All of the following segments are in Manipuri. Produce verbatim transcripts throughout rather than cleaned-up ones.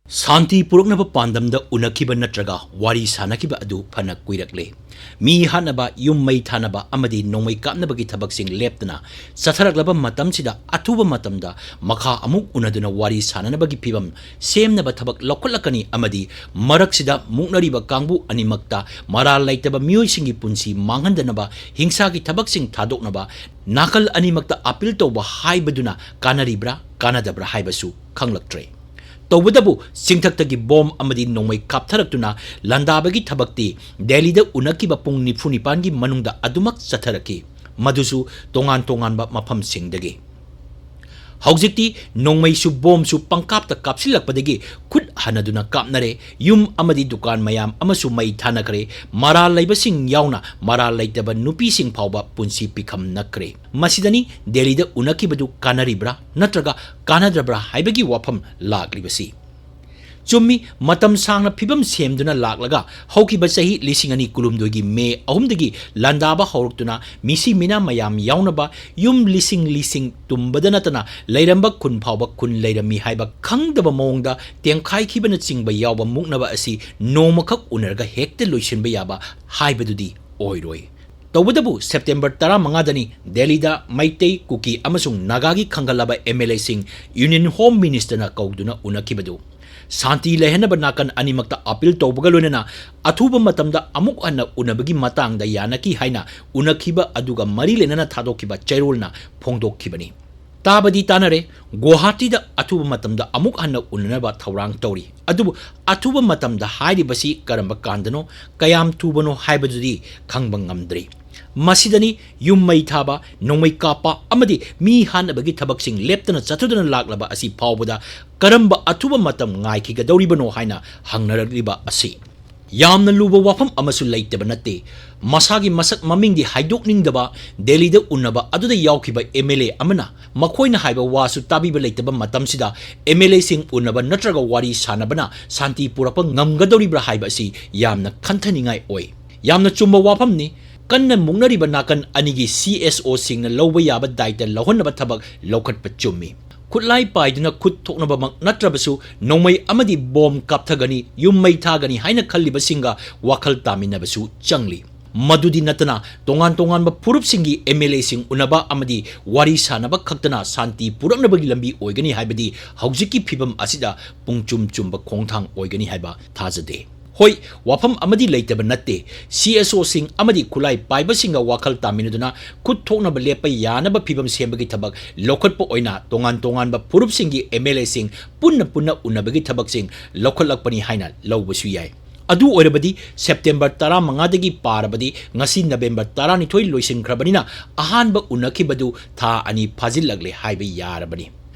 ꯁꯥꯟꯇꯤ ꯄꯨꯔꯛꯅꯕ ꯄꯥꯟꯗꯝꯗ ꯎꯅꯈꯤꯕ ꯅꯠꯇ꯭ꯔꯒ ꯋꯥꯔꯤ ꯁꯥꯅꯈꯤꯕ ꯑꯗꯨ ꯐꯅ ꯀꯨꯏꯔꯛꯂꯦ꯫ ꯃꯤ ꯍꯥꯠꯅꯕ, ꯌꯨꯝ ꯃꯩ ꯊꯥꯅꯕ ꯑꯃꯗꯤ ꯅꯣꯡꯃꯩ ꯀꯥꯞꯅꯕꯒꯤ ꯊꯕꯛꯁꯤꯡ ꯂꯦꯞꯇꯅ ꯆꯠꯊꯔꯛꯂꯕ ꯃꯇꯝꯁꯤꯗ, ꯑꯊꯨꯕ ꯃꯇꯝꯗ ꯃꯈꯥ ꯑꯃꯨꯛ ꯎꯅꯗꯨꯅ ꯋꯥꯔꯤ ꯁꯥꯅꯅꯕꯒꯤ ꯐꯤꯕꯝ ꯁꯦꯝꯅꯕ ꯊꯕꯛ ꯂꯧꯈꯠꯂꯛꯀꯅꯤ ꯑꯃꯗꯤ ꯃꯔꯛꯁꯤꯗ ꯃꯨꯛꯅꯔꯤꯕ ꯀꯥꯡꯕꯨ ꯑꯅꯤꯃꯛꯇ ꯃꯔꯥꯜ ꯂꯩꯇꯕ ꯃꯤꯑꯣꯏꯁꯤꯡꯒꯤ ꯄꯨꯟꯁꯤ ꯃꯥꯡꯍꯟꯗꯅꯕ ꯍꯤꯡꯁꯥꯒꯤ ꯊꯕꯛꯁꯤꯡ ꯊꯥꯗꯣꯛꯅꯕ ꯅꯥꯀꯜ ꯑꯅꯤꯃꯛꯇ ꯑꯄꯤꯜ ꯇꯧꯕ ꯍꯥꯏꯕꯗꯨꯅ ꯀꯥꯟꯅꯔꯤꯕ꯭ꯔꯥ ꯀꯥꯟꯅꯗꯕ꯭ꯔꯥ ꯍꯥꯏꯕꯁꯨ ꯈꯪꯂꯛꯇ꯭ꯔꯦ꯫ ꯇꯧꯕꯇꯕꯨ ꯆꯤꯡꯊꯛꯇꯒꯤ ꯕꯣꯝ ꯑꯃꯗꯤ ꯅꯣꯡꯃꯩ ꯀꯥꯞꯊꯔꯛꯇꯨꯅ ꯂꯥꯟꯗꯥꯕꯒꯤ ꯊꯕꯛꯇꯤ ꯗꯦꯜꯂꯤꯗ ꯎꯅꯈꯤꯕ ꯄꯨꯡ ꯅꯤꯐꯨ ꯅꯤꯄꯥꯟꯒꯤ ꯃꯅꯨꯡꯗ ꯑꯗꯨꯃꯛ ꯆꯠꯊꯔꯛꯈꯤ, ꯃꯗꯨꯁꯨ ꯇꯣꯉꯥꯟ ꯇꯣꯉꯥꯟꯕ ꯃꯐꯝꯁꯤꯡꯗꯒꯤ꯫ ꯍꯧꯖꯤꯛꯇꯤ ꯅꯣꯡꯃꯩꯁꯨ ꯕꯣꯝꯁꯨ ꯄꯪꯀꯥꯞꯇ ꯀꯥꯞꯁꯤꯜꯂꯛꯄꯗꯒꯤ ꯈꯨꯠ ꯍꯟꯅꯗꯨꯅ ꯀꯥꯞꯅꯔꯦ, ꯌꯨꯝ ꯑꯃꯗꯤ ꯗꯨꯀꯥꯟ ꯃꯌꯥꯝ ꯑꯃꯁꯨ ꯃꯩ ꯊꯥꯅꯈ꯭ꯔꯦ, ꯃꯔꯥꯜ ꯂꯩꯕꯁꯤꯡ ꯌꯥꯎꯅ ꯃꯔꯥꯜ ꯂꯩꯇꯕ ꯅꯨꯄꯤꯁꯤꯡ ꯐꯥꯎꯕ ꯄꯨꯟꯁꯤ ꯄꯤꯈꯝ ꯅꯛꯈ꯭ꯔꯦ꯫ ꯃꯁꯤꯗꯅꯤ ꯗꯦꯜꯂꯤꯗ ꯎꯅꯈꯤꯕꯗꯨ ꯀꯥꯟꯅꯔꯤꯕ꯭ꯔꯥ ꯅꯠꯇ꯭ꯔꯒ ꯀꯥꯟꯅꯗ꯭ꯔꯕ꯭ꯔꯥ ꯍꯥꯏꯕꯒꯤ ꯋꯥꯐꯝ ꯂꯥꯛꯂꯤꯕꯁꯤ꯫ ꯆꯨꯝꯃꯤ, ꯃꯇꯝ ꯁꯥꯡꯅ ꯐꯤꯕꯝ ꯁꯦꯝꯗꯨꯅ ꯂꯥꯛꯂꯒ ꯍꯧꯈꯤꯕ ꯆꯍꯤ ꯂꯤꯁꯤꯡ ꯑꯅꯤ ꯀꯨꯟꯍꯨꯝꯗꯣꯏꯒꯤ ꯃꯦ ꯑꯍꯨꯝꯗꯒꯤ ꯂꯥꯟꯗꯥꯕ ꯍꯧꯔꯛꯇꯨꯅ ꯃꯤꯁꯤ ꯃꯤꯅꯥ ꯃꯌꯥꯝ ꯌꯥꯎꯅꯕ ꯌꯨꯝ ꯂꯤꯁꯤꯡ ꯂꯤꯁꯤꯡ ꯇꯨꯝꯕꯗ ꯅꯠꯇꯅ ꯂꯩꯔꯝꯕ ꯈꯨꯟ ꯐꯥꯎꯕ ꯈꯨꯟ ꯂꯩꯔꯝꯃꯤ ꯍꯥꯏꯕ ꯈꯪꯗꯕ ꯃꯑꯣꯡꯗ ꯇꯦꯝꯈꯥꯏꯈꯤꯕꯅꯆꯤꯡꯕ ꯌꯥꯎꯕ ꯃꯨꯛꯅꯕ ꯑꯁꯤ ꯅꯣꯡꯃꯈꯛ ꯎꯅꯔꯒ ꯍꯦꯛꯇ ꯂꯣꯏꯁꯤꯟꯕ ꯌꯥꯕ ꯍꯥꯏꯕꯗꯨꯗꯤ ꯑꯣꯏꯔꯣꯏ꯫ ꯇꯧꯕꯇꯕꯨ ꯁꯦꯞꯇꯦꯝꯕꯔ ꯇꯔꯥꯃꯉꯥꯗꯅꯤ ꯗꯦꯜꯂꯤꯗ ꯃꯩꯇꯩ, ꯀꯨꯀꯤ ꯑꯃꯁꯨꯡ ꯅꯥꯒꯥꯒꯤ ꯈꯟꯒꯠꯂꯕ ꯑꯦꯝ ꯑꯦꯜ ꯑꯦꯁꯤꯡ ꯌꯨꯅꯤꯌꯟ ꯍꯣꯝ ꯃꯤꯅꯤꯁꯇꯔꯅ ꯀꯧꯗꯨꯅ ꯎꯅꯈꯤꯕꯗꯨ꯫ ꯁꯥꯟꯇꯤ ꯂꯩꯍꯟꯅꯕ ꯅꯥꯀꯟ ꯑꯅꯤꯃꯛꯇ ꯑꯄꯤꯜ ꯇꯧꯕꯒ ꯂꯣꯏꯅꯅ ꯑꯊꯨꯕ ꯃꯇꯝꯗ ꯑꯃꯨꯛ ꯍꯟꯅ ꯎꯅꯕꯒꯤ ꯃꯇꯥꯡꯗ ꯌꯥꯅꯈꯤ ꯍꯥꯏꯅ ꯎꯅꯈꯤꯕ ꯑꯗꯨꯒ ꯃꯔꯤ ꯂꯩꯅꯅ ꯊꯥꯗꯣꯛꯈꯤꯕ ꯆꯦꯔꯣꯜꯅ ꯐꯣꯡꯗꯣꯛꯈꯤꯕꯅꯤ꯫ ꯇꯥꯕꯗꯤ ꯇꯥꯅꯔꯦ, ꯒꯨꯋꯥꯍꯥꯇꯤꯗ ꯑꯊꯨꯕ ꯃꯇꯝꯗ ꯑꯃꯨꯛ ꯍꯟꯅ ꯎꯅꯅꯕ ꯊꯧꯔꯥꯡ ꯇꯧꯔꯤ꯫ ꯑꯗꯨꯕꯨ ꯑꯊꯨꯕ ꯃꯇꯝꯗ ꯍꯥꯏꯔꯤꯕꯁꯤ ꯀꯔꯝꯕ ꯀꯥꯟꯗꯅꯣ, ꯀꯌꯥꯝ ꯊꯨꯕꯅꯣ ꯍꯥꯏꯕꯗꯨꯗꯤ ꯈꯪꯕ ꯉꯝꯗ꯭ꯔꯤ꯫ ꯃꯁꯤꯗꯅꯤ ꯌꯨꯝ ꯃꯩ ꯊꯥꯕ, ꯅꯣꯡꯃꯩ ꯀꯥꯞꯄ ꯑꯃꯗꯤ ꯃꯤ ꯍꯥꯠꯅꯕꯒꯤ ꯊꯕꯛꯁꯤꯡ ꯂꯦꯞꯇꯅ ꯆꯠꯊꯗꯨꯅ ꯂꯥꯛꯂꯕ ꯑꯁꯤ ꯐꯥꯎꯕꯗ ꯀꯔꯝꯕ ꯑꯊꯨꯕ ꯃꯇꯝ ꯉꯥꯏꯈꯤꯒꯗꯧꯔꯤꯕꯅꯣ ꯍꯥꯏꯅ ꯍꯪꯅꯔꯛꯂꯤꯕ ꯑꯁꯤ꯫ ꯌꯥꯝꯅ ꯂꯨꯕ ꯋꯥꯐꯝ ꯑꯃꯁꯨ ꯂꯩꯇꯕ ꯅꯠꯇꯦ꯫ ꯃꯁꯥꯒꯤ ꯃꯁꯛ ꯃꯃꯤꯡꯗꯤ ꯍꯥꯏꯗꯣꯛꯅꯤꯡꯗꯕ ꯗꯦꯜꯂꯤꯗ ꯎꯅꯕ ꯑꯗꯨꯗ ꯌꯥꯎꯈꯤꯕ ꯑꯦꯝ ꯑꯦꯜ ꯑꯦ ꯑꯃꯅ ꯃꯈꯣꯏꯅ ꯍꯥꯏꯕ ꯋꯥꯁꯨ ꯇꯥꯕꯤꯕ ꯂꯩꯇꯕ ꯃꯇꯝꯁꯤꯗ ꯑꯦꯝ ꯑꯦꯜ ꯑꯦꯁꯤꯡ ꯎꯅꯕ ꯅꯠꯇ꯭ꯔꯒ ꯋꯥꯔꯤ ꯁꯥꯅꯕꯅ ꯁꯥꯟꯇꯤ ꯄꯨꯔꯛꯄ ꯉꯝꯒꯗꯧꯔꯤꯕ꯭ꯔꯥ ꯍꯥꯏꯕ ꯑꯁꯤ ꯌꯥꯝꯅ ꯈꯟꯊꯅꯤꯡꯉꯥꯏ ꯑꯣꯏ꯫ ꯌꯥꯝꯅ ꯆꯨꯝꯕ ꯋꯥꯐꯝꯅꯤ꯫ ꯀꯟꯅ ꯃꯨꯛꯅꯔꯤꯕ ꯅꯥꯀꯟ ꯑꯅꯤꯒꯤ ꯁꯤ ꯑꯦꯁ ꯑꯣꯁꯤꯡꯅ ꯂꯧꯕ ꯌꯥꯕ ꯗꯥꯏꯇ ꯂꯧꯍꯟꯅꯕ ꯊꯕꯛ ꯂꯧꯈꯠꯄ ꯆꯨꯝꯃꯤ꯫ ꯈꯨꯠꯂꯥꯏ ꯄꯥꯏꯗꯨꯅ ꯈꯨꯠ ꯊꯣꯛꯅꯕꯃꯛ ꯅꯠꯇ꯭ꯔꯕꯁꯨ, ꯅꯣꯡꯃꯩ ꯑꯃꯗꯤ ꯕꯣꯝ ꯀꯥꯞꯊꯒꯅꯤ, ꯌꯨꯝ ꯃꯩ ꯊꯥꯒꯅꯤ ꯍꯥꯏꯅ ꯈꯜꯂꯤꯕꯁꯤꯡꯒ ꯋꯥꯈꯜ ꯇꯥꯃꯤꯟꯅꯕꯁꯨ ꯆꯪꯂꯤ꯫ ꯃꯗꯨꯗꯤ ꯅꯠꯇꯅ, ꯇꯣꯉꯥꯟ ꯇꯣꯉꯥꯟꯕ ꯐꯨꯔꯨꯞꯁꯤꯡꯒꯤ M L Aꯁꯤꯡ ꯎꯅꯕ ꯑꯃꯗꯤ ꯋꯥꯔꯤ ꯁꯥꯅꯕ ꯈꯛꯇꯅ ꯁꯥꯟꯇꯤ ꯄꯨꯔꯛꯅꯕꯒꯤ ꯂꯝꯕꯤ ꯑꯣꯏꯒꯅꯤ ꯍꯥꯏꯕꯗꯤ ꯍꯧꯖꯤꯛꯀꯤ ꯐꯤꯕꯝ ꯑꯁꯤꯗ ꯄꯨꯡꯆꯨꯝ ꯆꯨꯝꯕ ꯈꯣꯡꯊꯥꯡ ꯑꯣꯏꯒꯅꯤ ꯍꯥꯏꯕ ꯊꯥꯖꯗꯦ꯫ ꯍꯣꯏ, ꯋꯥꯐꯝ ꯑꯃꯗꯤ ꯂꯩꯇꯕ ꯅꯠꯇꯦ꯫ C S Oꯁꯤꯡ ꯑꯃꯗꯤ ꯈꯨꯠꯂꯥꯏ ꯄꯥꯏꯕꯁꯤꯡꯒ ꯋꯥꯈꯜ ꯇꯥꯃꯤꯟꯅꯗꯨꯅ ꯈꯨꯠ ꯊꯣꯛꯅꯕ ꯂꯦꯞꯄ ꯌꯥꯅꯕ ꯐꯤꯕꯝ ꯁꯦꯝꯕꯒꯤ ꯊꯕꯛ ꯂꯧꯈꯠꯄ ꯑꯣꯏꯅ ꯇꯣꯉꯥꯟ ꯇꯣꯉꯥꯟꯕ ꯐꯨꯔꯨꯞꯁꯤꯡꯒꯤ M L Aꯁꯤꯡ ꯄꯨꯟꯅ ꯄꯨꯟꯅ ꯎꯅꯕꯒꯤ ꯊꯕꯛꯁꯤꯡ ꯂꯧꯈꯠꯂꯛꯄꯅꯤ ꯍꯥꯏꯅ ꯂꯧꯕꯁꯨ ꯌꯥꯏ꯫ ꯑꯗꯨ ꯑꯣꯏꯔꯕꯗꯤ September ꯇꯔꯥꯃꯉꯥꯗꯒꯤ ꯄꯥꯔꯕꯗꯤ ꯉꯁꯤ November ꯇꯔꯥꯅꯤꯊꯣꯏ ꯂꯣꯏꯁꯤꯟꯈ꯭ꯔꯕꯅꯤꯅ, ꯑꯍꯥꯟꯕ ꯎꯅꯈꯤꯕꯗꯨ ꯊꯥ ꯑꯅꯤ ꯐꯥꯖꯤꯜꯂꯛꯂꯦ ꯍꯥꯏꯕ ꯌꯥꯔꯕꯅꯤ꯫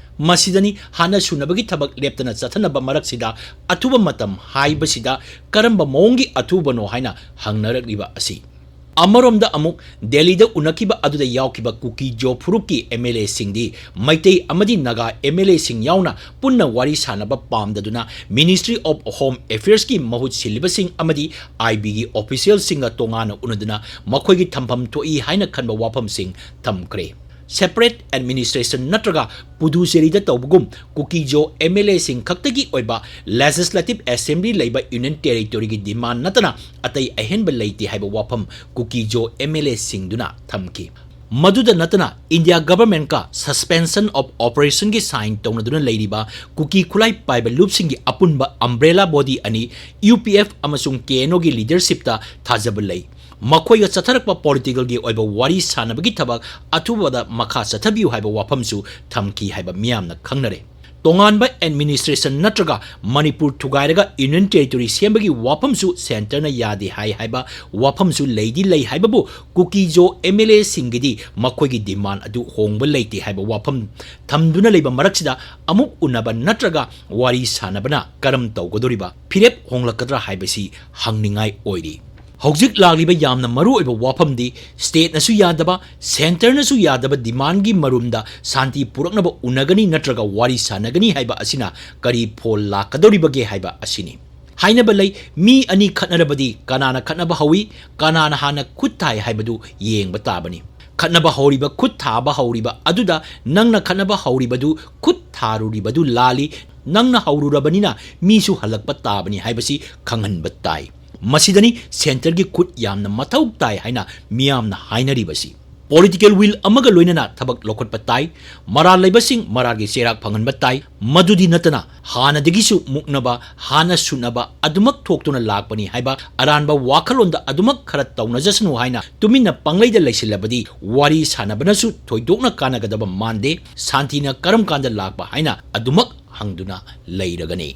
ꯃꯁꯤꯗꯅꯤ ꯍꯥꯟꯅ ꯁꯨꯅꯕꯒꯤ ꯊꯕꯛ ꯂꯦꯞꯇꯅ ꯆꯠꯊꯅꯕ ꯃꯔꯛꯁꯤꯗ ꯑꯊꯨꯕ ꯃꯇꯝ ꯍꯥꯏꯕꯁꯤꯗ ꯀꯔꯝꯕ ꯃꯑꯣꯡꯒꯤ ꯑꯊꯨꯕꯅꯣ ꯍꯥꯏꯅ ꯍꯪꯅꯔꯛꯂꯤꯕ ꯑꯁꯤ꯫ ꯑꯃꯔꯣꯝꯗ ꯑꯃꯨꯛ ꯗꯦꯜꯂꯤꯗ ꯎꯅꯈꯤꯕ ꯑꯗꯨꯗ ꯌꯥꯎꯈꯤꯕ ꯀꯨꯀꯤ-ꯖꯣ ꯐꯨꯔꯨꯞꯀꯤ M L Aꯁꯤꯡꯗꯤ ꯃꯩꯇꯩ ꯑꯃꯗꯤ ꯅꯥꯒꯥ M L Aꯁꯤꯡ ꯌꯥꯎꯅ ꯄꯨꯟꯅ ꯋꯥꯔꯤ ꯁꯥꯅꯕ ꯄꯥꯝꯗꯗꯨꯅ Ministry of Home Affairsꯀꯤ ꯃꯍꯨꯠ ꯁꯤꯜꯂꯤꯕꯁꯤꯡ ꯑꯃꯗꯤ I Bꯒꯤ officialꯁꯤꯡꯒ ꯇꯣꯉꯥꯟꯅ ꯎꯅꯗꯨꯅ ꯃꯈꯣꯏꯒꯤ ꯊꯝꯐꯝ ꯊꯣꯛꯏ ꯍꯥꯏꯅ ꯈꯟꯕ ꯋꯥꯐꯝꯁꯤꯡ ꯊꯝꯈ꯭ꯔꯦ꯫ Separate administration ꯅꯠꯇ꯭ꯔꯒ ꯄꯨꯗꯨꯆꯦꯔꯤꯗ ꯇꯧꯕꯒꯨꯝ ꯀꯨꯀꯤ-ꯖꯣ M L Aꯁꯤꯡ ꯈꯛꯇꯒꯤ ꯑꯣꯏꯕ Legislative Assembly ꯂꯩꯕ Union Territoryꯒꯤ demand ꯅꯠꯇꯅ ꯑꯇꯩ ꯑꯍꯦꯟꯕ ꯂꯩꯇꯦ ꯍꯥꯏꯕ ꯋꯥꯐꯝ ꯀꯨꯀꯤ-ꯖꯣ M L Aꯁꯤꯡꯗꯨꯅ ꯊꯝꯈꯤ꯫ ꯃꯗꯨꯗ ꯅꯠꯇꯅ India Governmentꯀ Suspension of Operationꯒꯤ sign ꯇꯧꯅꯗꯨꯅ ꯂꯩꯔꯤꯕ ꯀꯨꯀꯤ ꯈꯨꯠꯂꯥꯏ ꯄꯥꯏꯕ ꯂꯨꯞꯁꯤꯡꯒꯤ ꯑꯄꯨꯟꯕ umbrella body ꯑꯅꯤ U P F ꯑꯃꯁꯨꯡ K N Oꯒꯤ leadershipꯇ ꯊꯥꯖꯕ ꯂꯩ꯫ ꯃꯈꯣꯏꯒ ꯆꯠꯊꯔꯛꯄ politicalꯒꯤ ꯑꯣꯏꯕ ꯋꯥꯔꯤ ꯁꯥꯅꯕꯒꯤ ꯊꯕꯛ ꯑꯊꯨꯕꯗ ꯃꯈꯥ ꯆꯠꯊꯕꯤꯌꯨ ꯍꯥꯏꯕ ꯋꯥꯐꯝꯁꯨ ꯊꯝꯈꯤ ꯍꯥꯏꯕ ꯃꯤꯌꯥꯝꯅ ꯈꯪꯅꯔꯦ꯫ ꯇꯣꯉꯥꯟꯕ administration ꯅꯠꯇ꯭ꯔꯒ ꯃꯅꯤꯄꯨꯔ ꯊꯨꯒꯥꯏꯔꯒ Union Territory ꯁꯦꯝꯕꯒꯤ ꯋꯥꯐꯝꯁꯨ centreꯅ ꯌꯥꯗꯦ ꯍꯥꯏ ꯍꯥꯏꯕ ꯋꯥꯐꯝꯁꯨ ꯂꯩꯗꯤ ꯂꯩ ꯍꯥꯏꯕꯕꯨ ꯀꯨꯀꯤ-ꯖꯣ M L Aꯁꯤꯡꯒꯤꯗꯤ ꯃꯈꯣꯏꯒꯤ demand ꯑꯗꯨ ꯍꯣꯡꯕ ꯂꯩꯇꯦ ꯍꯥꯏꯕ ꯋꯥꯐꯝ ꯊꯝꯗꯨꯅ ꯂꯩꯕ ꯃꯔꯛꯁꯤꯗ ꯑꯃꯨꯛ ꯎꯅꯕ ꯅꯠꯇ꯭ꯔꯒ ꯋꯥꯔꯤ ꯁꯥꯅꯕꯅ ꯀꯔꯝ ꯇꯧꯒꯗꯧꯔꯤꯕ? ꯐꯤꯔꯦꯞ ꯍꯣꯡꯂꯛꯀꯗ꯭ꯔꯥ ꯍꯥꯏꯕꯁꯤ ꯍꯪꯅꯤꯡꯉꯥꯏ ꯑꯣꯏꯔꯤ꯫ ꯍꯧꯖꯤꯛ ꯂꯥꯛꯂꯤꯕ ꯌꯥꯝꯅ ꯃꯔꯨꯑꯣꯏꯕ ꯋꯥꯐꯝꯗꯤ stateꯅꯁꯨ ꯌꯥꯗꯕ, centreꯅꯁꯨ ꯌꯥꯗꯕ demandꯒꯤ ꯃꯔꯨꯝꯗ ꯁꯥꯟꯇꯤ ꯄꯨꯔꯛꯅꯕ ꯎꯅꯒꯅꯤ ꯅꯠꯇ꯭ꯔꯒ ꯋꯥꯔꯤ ꯁꯥꯅꯒꯅꯤ ꯍꯥꯏꯕ ꯑꯁꯤꯅ ꯀꯔꯤ ꯐꯣꯜ ꯂꯥꯛꯀꯗꯧꯔꯤꯕꯒꯦ ꯍꯥꯏꯕ ꯑꯁꯤꯅꯤ꯫ ꯍꯥꯏꯅꯕ ꯂꯩ, ꯃꯤ ꯑꯅꯤ ꯈꯠꯅꯔꯕꯗꯤ ꯀꯅꯥꯅ ꯈꯠꯅꯕ ꯍꯧꯏ, ꯀꯅꯥꯅ ꯍꯥꯟꯅ ꯈꯨꯠ ꯊꯥꯏ ꯍꯥꯏꯕꯗꯨ ꯌꯦꯡꯕ ꯇꯥꯕꯅꯤ꯫ ꯈꯠꯅꯕ ꯍꯧꯔꯤꯕ, ꯈꯨꯠ ꯊꯥꯕ ꯍꯧꯔꯤꯕ ꯑꯗꯨꯗ ꯅꯪꯅ ꯈꯠꯅꯕ ꯍꯧꯔꯤꯕꯗꯨ, ꯈꯨꯠ ꯊꯥꯔꯨꯔꯤꯕꯗꯨ ꯂꯥꯜꯂꯤ, ꯅꯪꯅ ꯍꯧꯔꯨꯔꯕꯅꯤꯅ ꯃꯤꯁꯨ ꯍꯜꯂꯛꯄ ꯇꯥꯕꯅꯤ ꯍꯥꯏꯕꯁꯤ ꯈꯪꯍꯟꯕ ꯇꯥꯏ꯫ ꯃꯁꯤꯗꯅꯤ centreꯒꯤ ꯈꯨꯠ ꯌꯥꯝꯅ ꯃꯊꯧ ꯇꯥꯏ ꯍꯥꯏꯅ ꯃꯤꯌꯥꯝꯅ ꯍꯥꯏꯅꯔꯤꯕꯁꯤ꯫ Political will ꯑꯃꯒ ꯂꯣꯏꯅꯅ ꯊꯕꯛ ꯂꯧꯈꯠꯄ ꯇꯥꯏ꯫ ꯃꯔꯥꯜ ꯂꯩꯕꯁꯤꯡ ꯃꯔꯥꯜꯒꯤ ꯆꯩꯔꯥꯛ ꯐꯪꯍꯟꯕ ꯇꯥꯏ꯫ ꯃꯗꯨꯗꯤ ꯅꯠꯇꯅ ꯍꯥꯟꯅꯗꯒꯤꯁꯨ ꯃꯨꯛꯅꯕ, ꯍꯥꯟꯅ ꯁꯨꯠꯅꯕ ꯑꯗꯨꯃꯛ ꯊꯣꯛꯇꯨꯅ ꯂꯥꯛꯄꯅꯤ ꯍꯥꯏꯕ ꯑꯔꯥꯟꯕ ꯋꯥꯈꯜꯂꯣꯟꯗ ꯑꯗꯨꯃꯛ ꯈꯔ ꯇꯧꯅꯖꯁꯅꯨ ꯍꯥꯏꯅ ꯇꯨꯃꯤꯟꯅ ꯄꯪꯂꯩꯗ ꯂꯩꯁꯤꯜꯂꯕꯗꯤ ꯋꯥꯔꯤ ꯁꯥꯟꯅꯕꯅꯁꯨ ꯊꯣꯏꯗꯣꯛꯅ ꯀꯥꯟꯅꯒꯗꯕ ꯃꯥꯟꯗꯦ꯫ ꯁꯥꯟꯇꯤꯅ ꯀꯔꯝ ꯀꯥꯟꯗ ꯂꯥꯛꯄ ꯍꯥꯏꯅ ꯑꯗꯨꯃꯛ ꯍꯪꯗꯨꯅ ꯂꯩꯔꯒꯅꯤ꯫